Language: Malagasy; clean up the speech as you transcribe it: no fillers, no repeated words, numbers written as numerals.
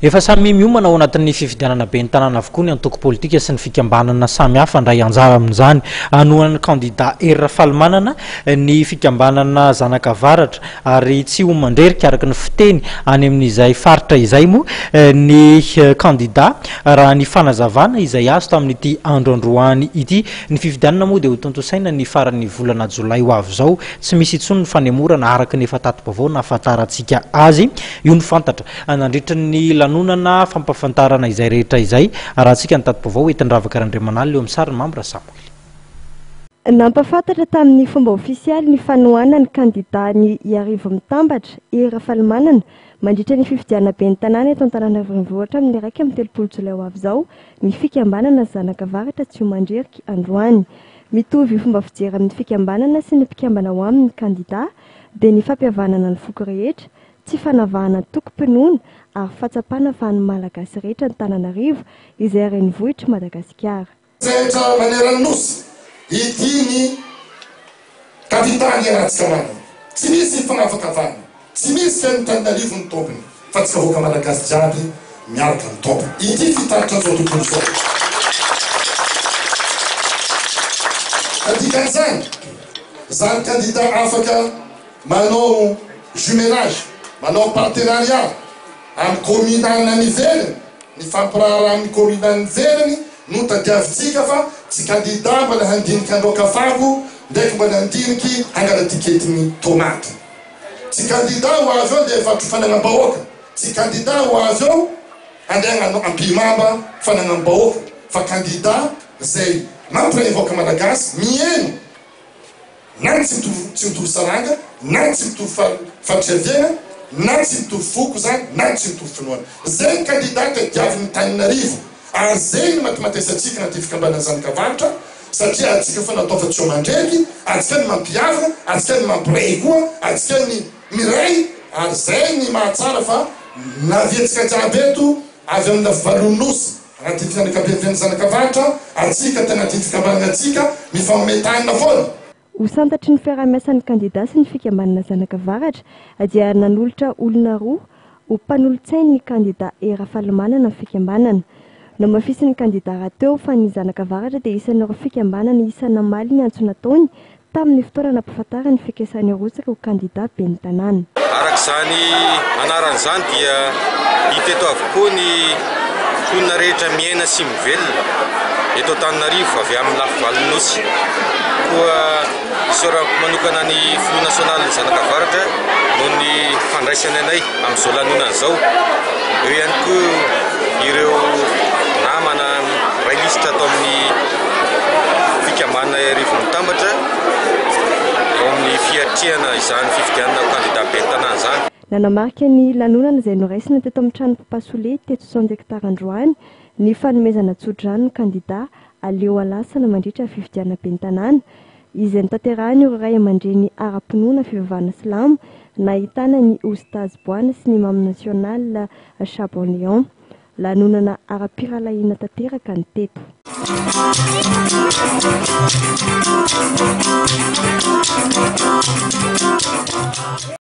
Efa samy miomana ao anatin'ny fifidianana ben'ny tanàna avokoa ny antoko politika sy ny fikambanana samihafa handray anjara amin'izany. Hanohanan'ny kandida Hery Rafalimanana ny fikambanana Zanakavaratra ary tsy ho mandrerika araka ny fiteny any amin'izay faritra izay moa ny kandida raha ny fanazavana izay azo tamin'ity andro androany ity. Ny fifidianana moa dia hotontosaina ny faran'ny volana jolay ho avy izao. Tsy misy intsony ny fanemorana araka ny efa tati-baovao nahafantarantsika azy. Io no fantatra. Nandritra ny lanonana fampahafantarana izay rehetra izay, arahantsika ny tati-baovao entin'i Ravaka Randriamanalina eo amin'ny sarin'i Mamy Rasamoely. Nampahafantatra tamin'ny fomba ofisialy ny fanohanany kandidà ny Iarivo Mitambatra, Hery Rafalimanana, mandritra ny fifidianana ben'ny tanàna eto Antananarivo Renivohitra amin'ny 31 jolay ho avy izao ny fikambanana Zanakavaratra Tsiomandrerika androany. Mitovy fomba fijery amin'ny fikambanana sy ny mpikambana ao aminy ny kandidà dia ny fampihavanana ny foko rehetra, Tsy fanavahana antokom-pinoana ary fahatsapana fa an'ny Malagasy rehetra Antananarivo izay renivohitr'i Madagasikara. Rehetra maneran'ny Nosy, ity ny kapitaly iarahantsika-manana. Tsy misy ny fanavakavahana, tsy misy ny Antananarivo ny tompony fa tsika vahoaka Malagasy jiaby miaraka ny tompony. Ity fitaratra an'izao tontolo izao. Ka dikan'izany, zany kandida afaka Manao jumelage, manao partenariat amin'ny commune any ivelany, ny fampiraharaha amin'ny commune any ivelany no tadiavintsika fa tsy candidat mbola handiniky handraoka fako ndraiky mbola handiniky hangala tiketin'ny tomaty. Tsy candidat ho avy eo andeha hivarotra fananam-bahoaka, tsy candidat ho avy eo handeha hagnano ampihimamba fananam-bahoaka fa candidat zay mampiray vahoaka malagasy, miheno Na ny tsy mitovy tsy mitovy saranga, na ny tsy mitovy fari-fiaviana, na tsy mitovy foko zany, na ny tsy mitovy finoana. Zay ny candidat tadiavin'ny Taninarivo ary zay ny matimatesantsika anaty fikambanan'ny zanak'avaratra satria antsika fa natao fa tsy eo mandreky, antsika ny mampihavana, antsika ny mampiray koa, antsika ny miray ary zay ny mahatsara fa naviantsika jiaby eto avy amin'ny lafivalon'ny nosy. Anaty fianakaviamben'ny zanak'avaratra antsika tanaty fikambanana antsika mifanome tanana foana. Ho santatry ny fiaraha-miasan'ny kandida sy ny fikambanana Zanakavaratra dia nanolotra olona roa ho mpanolotsain'ny kandida Hery Rafalimanana ny fikambanana. Nohamafisin'ny kandida rahateo fa ny Zanakavaratra dia isan'ireo fikambanana isan'ny namaly ny antso nataony tamin'ny fotoana nampahafantarany ny fikasany hirotsaka ho kandida ben'ny tanàna. Araka izany anarana izany dia hita eto avokoa ny mponina rehetra miaina sy mivelona eto Antananarivo avy amin'ny lafivalon'ny Nosy. Koa isaorako manokana ny Filoha nasionalin'ny Zanakavaratra noho ny fandraisany anay amin'izao lanonana izao. Eo ihany koa ireo namana miray lisitra ato amin'ny fikambanana Iarivo Mitambatra eo amin'ny fiatrehana izany fifidianana ho kandida ben'ny tanàna izany. Nanamarika ny lanonana izay noraisina teto amin'ny trano Papa Soleil teto Cent Hectares androany ny fanomezana tsodrano ny kandida Aleo Alasana mandritra ny fifidianana ben'ny tanàna izay notanterahin'ireo ray aman-dreny ara-pinoana fivavahana silamo nahitana ny Oustaz Boana sy ny Imam National Chabon Léon. Lanonana ara-pirahalahiana tanteraka ny teto.